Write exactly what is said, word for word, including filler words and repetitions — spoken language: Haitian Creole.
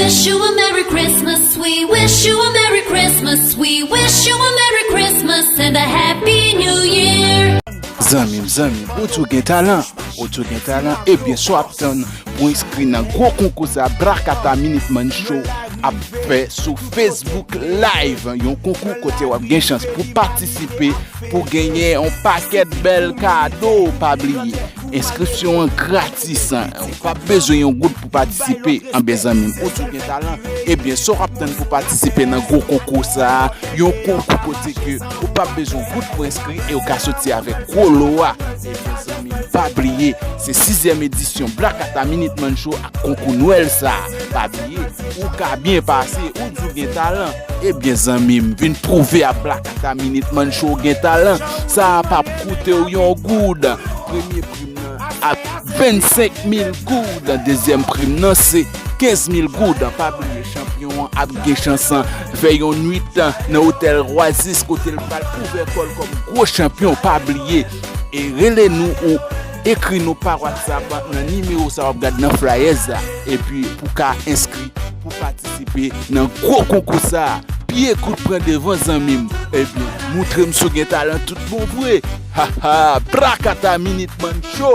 Wish you a Merry Christmas, we wish you a Merry Christmas, we wish you a Merry Christmas and a Happy New Year. Zanmi m, zanmi m, ou di w gen talan, ou di w gen talan, ebyen sa w ap tann pou enskri nan gwo konkou sa Black Kata Minute Man Show ap fè sou Facebook Live, yon konkou kote w ap gen chans pou patisipe, pou genyen yon pakèt bèl kado. Pa bliye, enskripsyon an gratis, ou p ap bezwen yon goud pou patisipe. Anben zanmi m, ou di w gen talan, ebyen sa w ap tann pou patisipe nan gwo konkou sa a, yon konkou kote ke ou p ap bezwen goud pou enskri e ou ka soti avèk gwo lo a. Ebyen zanmi m, pa bliye, se sizyèm edisyon Black Kata Minute Man Show ak konkou Nwèl sa a. Pa bliye, ou ka byen pase, ou di w gen talan. Ebyen zanmi m, vin pwouve a Black Kata Minute Man Show w gen talan. Sa a p ap koute w yon goud. Premye prim nan ap vennsenk mil goud. Dezyèm prim nan se kenz mil goud. Pa bliye, chanpyon an ap gen chans fè yon nwit nan otèl Oasis kote l pral ouvè kò l kòm gwo chanpyon. Pa bliye, e rele nou ou ekri nou pa WhatsApp nan nimewo sa w ap gad nan flyers la. Epi pou ka enskri pou patisipe nan gwo konkou sa a. Pye kout pran devan zanmi m. Ebyen, moutre m si w gen talan tout bon vre. Ha ha, Black Kata Minute Man Show.